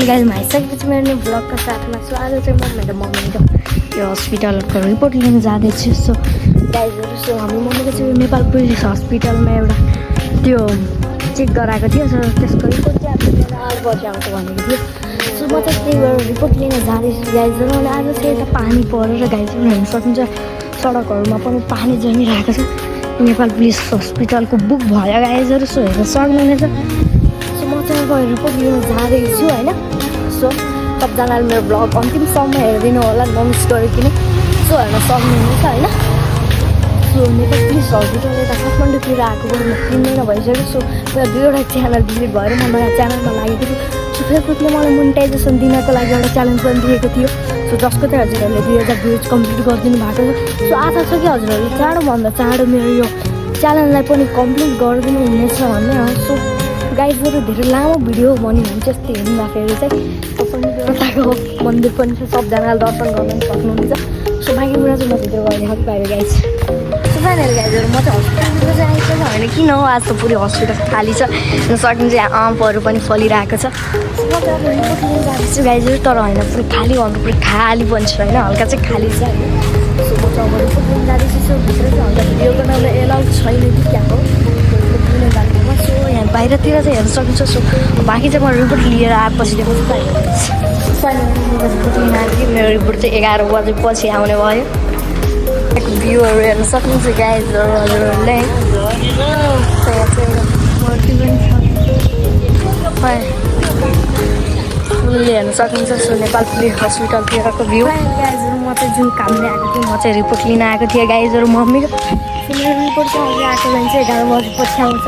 Guys आइसकेपछि मेरो new ब्लगका साथमा सो आज चाहिँ म मेरो मम्मीको यो हस्पिटलको रिपोर्ट लिन जाँदैछु। सो गाइजहरू सो हामी मम्मीको चाहिँ नेपाल पुलिस हस्पिटलमा एउटा त्यो चेक गराएको थियो। सो त्यसको रिपोर्ट चाहिँ अब 8 बजी आउँछ भनेको थियो। सो म चाहिँ त्यही भएर रिपोर्ट लिन जाँदैछु गाइजहरू। अनि आज चाहिँ यता पानी परेर गाइजहरू हेर्न सक्नुहुन्छ सडकहरूमा पनि पानी जमिरहेको छ। नेपाल पुलिस हस्पिटलको बुक भयो गाइजहरू। सो हेर्न सक्नुहुनेछ। सो म चाहिँ अब रिपोर्ट लिन जाँदैछु होइन। सो सबजनाले मेरो ब्लग अन्तिमसम्म हेरिदिनु होला नमिस गरिकन। सो हेर्न सक्नुहुनेछ होइन। सो नेपाल पुलिस हस्पिटल यता काठमाडौँतिर आएको म किन्दैन भइसक्यो। सो मेरो 2वटा च्यानल डिलिट भएर म नयाँ च्यानलमा लागेको थिएँ। सो फेसबुकले मलाई मोनिटाइजेसन दिनको लागि एउटा च्यालेन्ज पनि दिएको थियो। सो जसको चाहिँ हजुरहरूले 2000 भ्युज कम्प्लिट गरिदिनु भएको छ। सो आशा छ कि हजुरहरूले चाँडोभन्दा चाँडो मेरो यो च्यालेन्जलाई पनि कम्प्लिट गरिदिनु हुनेछ भन्ने हो। सो गाइजहरू धेरै लामो भिडियो भन्यो भने चाहिँ यस्तो हेर्दाखेरि चाहिँ पनि देवताको मन्दिर पनि छ, सबजनाले दर्शन गर्न सक्नुहुन्छ। सो बाँकी कुरा चाहिँ म भित्र गरिदिएको बाहिर गाइज। सो फाइनल गाइजहरू म चाहिँ हस्पिटलतिर चाहिँ आइसकेको होइन किन हो आज त पुरै हस्पिटल खाली छ। सकिन्छ आँपहरू पनि फलिरहेको छ। सो म चाहिँ अब रिपोर्ट लिन जाँदैछु गाइजहरू, तर होइन पुरै खाली भन्नु पुरै खाली पनि छ होइन, हल्का चाहिँ खाली छ होइन। सो म चाहिँ अब रिपोर्ट लिन जाँदैछु। सो भित्र चाहिँ हल्का भिडियो बनाउन एलाउड छैन कि क्या हो रिपोर्ट लिन जाँदैमा। सो यहाँ बाहिरतिर चाहिँ हेर्न सक्नुहुन्छ। सो बाँकी चाहिँ म रिपोर्ट लिएर आएपछि चाहिँ रिपोर्ट लिन आएको थिएँ। मेरो रिपोर्ट चाहिँ 11 बजेपछि आउने भयो। भ्यूहरू हेर्न सक्नुहुन्छ गाइजहरू हजुरहरूले। फुलले हेर्न सक्नुहुन्छ। सो नेपाल पुलिस हस्पिटलतिरको भ्यू गाइजहरू। म चाहिँ जुन कामले आएको थिएँ म चाहिँ रिपोर्ट लिन आएको थिएँ गाइजहरू मम्मीको। मेरो रिपोर्ट चाहिँ अघि आएको भने चाहिँ 11 बजेपछि आउँछ।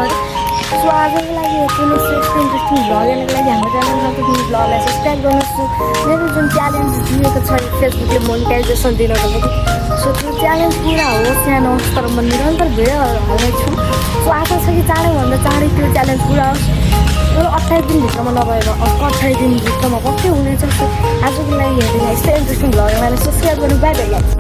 सो आजको लागि यति नै इन्ट्रेस्टिङ भ्लग हेर्नको लागि हाम्रो च्यानलमा ब्लगलाई सब्सक्राइब गर्नुहोस्। मेरो जुन च्यालेन्ज दिएको छ फेसबुकले मोनिटाइजेसन दिनको लागि, सो त्यो च्यालेन्ज पुरा होस् या नहोस् तर म निरन्तर भिडियोहरू हाल्नेछु। सो आशा छ कि चाँडोभन्दा चाँडै त्यो च्यालेन्ज पुरा होस्। तर 28 दिनभित्रमा नभएर 28 दिनभित्रमा पक्कै हुनेछ। सो आजको लागि हेर्दै यस्तो इन्ट्रेस्टिङ भ्लग हेर्नलाई सब्सक्राइब गर्नु बाई बाई।